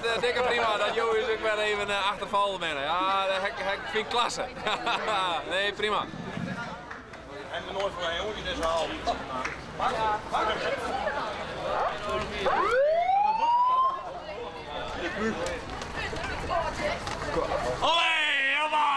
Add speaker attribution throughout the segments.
Speaker 1: it dikke prima dat jo ús ek wer even achterfolge binne. Ja, dat fyn ik klasse. Nee, prima. Olé, hoppa!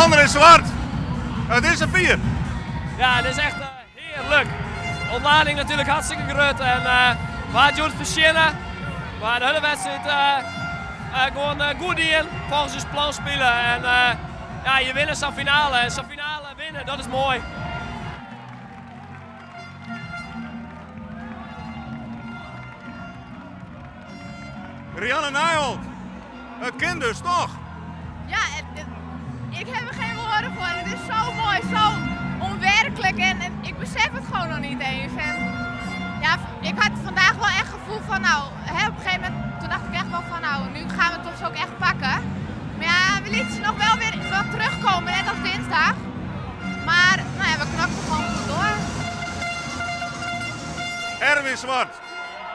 Speaker 2: André Zwart, it is safier.
Speaker 3: Ja, het is echt heerlijk. Ontlading natuurlijk hartstikke groot en we hadden het verzinnen. Maar de hele wedstrijd gewoon goed in, volgens ons plan spelen. En ja, je wint zo'n finale en zo'n finale winnen, dat is mooi.
Speaker 2: Rianne Nijholt, het kind dus toch?
Speaker 4: Ja, ik heb er geen woorden voor. Het is zo mooi, zo onwerkelijk en ik besef het gewoon nog niet eens. En ja, ik had vandaag wel echt het gevoel van, nou, hè, op een gegeven moment, toen dacht ik echt wel van, nou, nu gaan we het toch zo ook echt pakken. Maar ja, we lieten ze nog wel weer wat terugkomen, net als dinsdag. Maar nou ja, we knakten gewoon goed door.
Speaker 2: Erwin Zwart,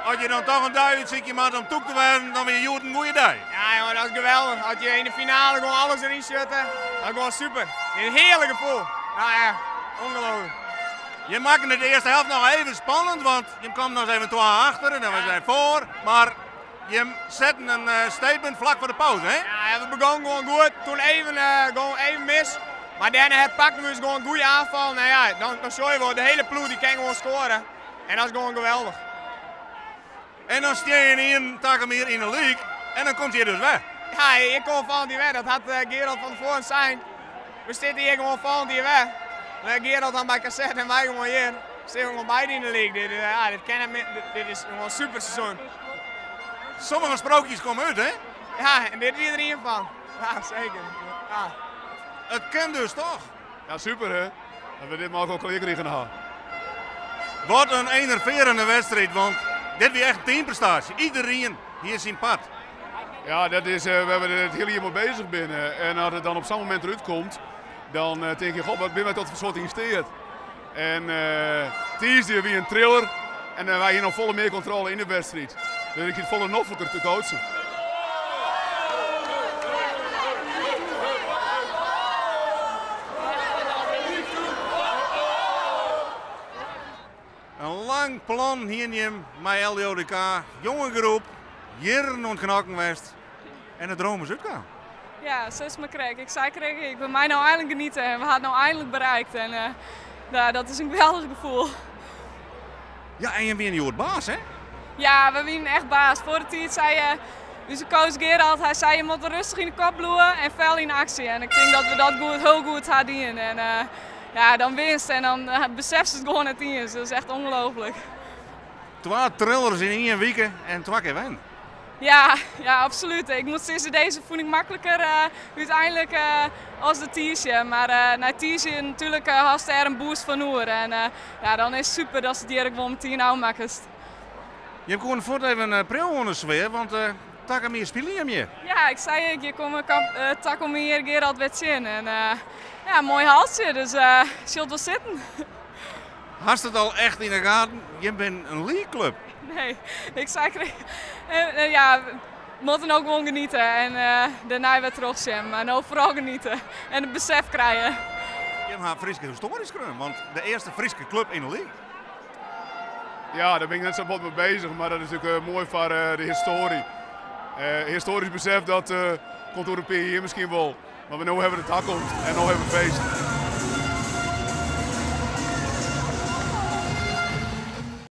Speaker 2: als je dan toch een duit ziet je maar om toe te worden, dan weer je een goede dag.
Speaker 5: Ja jongen, dat is geweldig. Als je in de finale gewoon alles erin zet, dat is gewoon super. Een heerlijk gevoel. Nou ja, ongelooflijk.
Speaker 2: Je maakte het de eerste helft nog even spannend, want je kwam nog eens even 2 achter en dan we zijn voor. Maar je zette een statement vlak voor de pauze, hè?
Speaker 5: Ja, we begonnen gewoon goed. Toen gewoon even mis. Maar daarna herpakken we dus gewoon een goede aanval. Nou ja, dan zie je wel, de hele ploeg die kan gewoon scoren. En dat is gewoon geweldig.
Speaker 2: En dan sta je in Takamir in de league en dan komt hij dus weg.
Speaker 5: Ja, ik kom van die weg. Dat had Gerald van tevoren zijn. We zitten hier gewoon van die weg. Gerald dan bij cassette en wij gewoon hier. We zitten gewoon beide in de league. Dit is gewoon een super seizoen.
Speaker 2: Sommige sprookjes komen uit, hè?
Speaker 5: Ja, en dit is er een van. Ja, zeker. Ja.
Speaker 2: Het kan dus toch?
Speaker 6: Ja, super hè. Dat we dit maar ook al kregen hadden.
Speaker 2: Wat een enerverende wedstrijd, want dit was echt een teamprestatie. Iedereen hier zijn pad.
Speaker 6: Ja, we hebben het heel hier mee bezig binnen. En als het dan op zo'n moment eruit komt, dan denk je, god, wat ben wij tot voor soort geïnvesteerd. En Tuesday weer een thriller. En wij hier nog volle meer controle in de wedstrijd. Dus ik zit volle noffelijker te coachen.
Speaker 2: Een lang plan hier in hem, bij LDODK, jonge groep, jaren ontknakken west en de droom is uitgekomen.
Speaker 7: Ja, zo is het maar krek. Ik zei krek, ik ben mij nou eindelijk genieten en we hadden het nou eindelijk bereikt. En ja, dat is een geweldig gevoel.
Speaker 2: Ja, en je bent een baas, hè?
Speaker 7: Ja, we zijn echt baas. Voor de tijd zei je, onze coach Gerald, hij zei je moet rustig in de kop bloeien en fel in actie. En ik denk dat we dat heel goed hadden. En ja, dan winst en dan beseft ze het gewoon net eens. Dat is echt ongelooflijk.
Speaker 2: 2 thrillers in 1 week en 2 keer win.
Speaker 7: Ja, ja, absoluut. Ik moet zeggen, deze vond ik makkelijker uiteindelijk als de Tiesje. Maar na Tiesje natuurlijk had ze er een boost van oer. En ja, dan is het super dat ze die gewoon meteen aanmaken.
Speaker 2: Je hebt gewoon voort even een pril onder de sfeer, want Takamir speel je hem hier.
Speaker 7: Ja, ik zei het, je komt Takamir Gerald weer zien. En ja, mooi halsje, dus zult wel zitten.
Speaker 2: Hast het al echt in de gaten? Je bent een league club.
Speaker 7: Nee, ik zei, ja, we moeten ook gewoon genieten en daarna weer terug zijn, maar nou vooral genieten en het besef krijgen.
Speaker 2: Je hebt haar Frieske historisch kunnen, want de eerste Frieske club in de league.
Speaker 6: Ja, daar ben ik net zo wat mee bezig, maar dat is natuurlijk mooi voor de historie. Historisch besef dat komt door de P hier misschien wel, maar we nu hebben we het komt en nu hebben we feest.